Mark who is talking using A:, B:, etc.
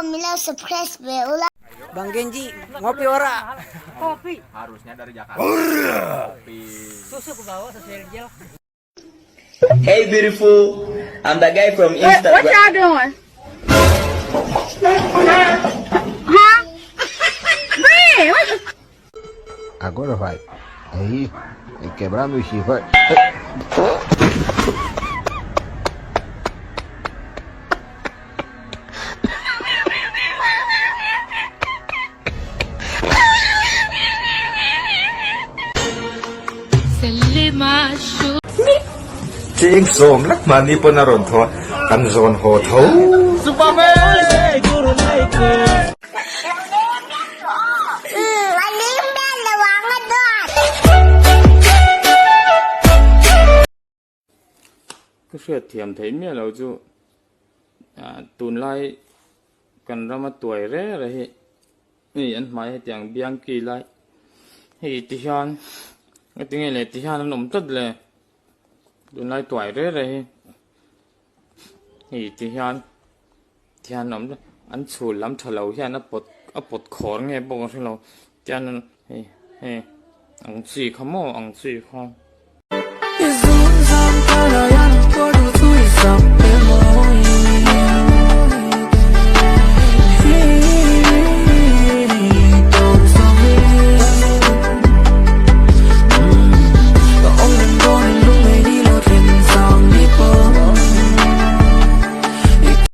A: pawh min lo subscribe ve ula.
B: Bang Genji, ngopi ora.
C: Kopi.
D: Harusnya dari Jakarta. Kopi.
C: Susu ke bawah susu gel.
E: Hey beautiful, I'm the guy from Instagram.
F: What y'all doing? Huh? Man, what the
G: Agora vai. Aí, tem que quebrar meu chifre. Vai.
H: Cheng sawm lek mahni pawn a rawn thaw a, kan zawn haw tho.
I: Ka hriat thiam theih miah lo chu tunlai kan rama tuai reng reng hi hei an hmai hetiang biang ki lai hei ti hian engtinge le ti hian an awm tlat le tunlai tuai reng reng hi hei ti hian ti hian an awm tlat an chhul lam tha lo hian a pawt a pawt khawr nge bawk a hrelo tian hei hei ang chi kha maw ang chi kha.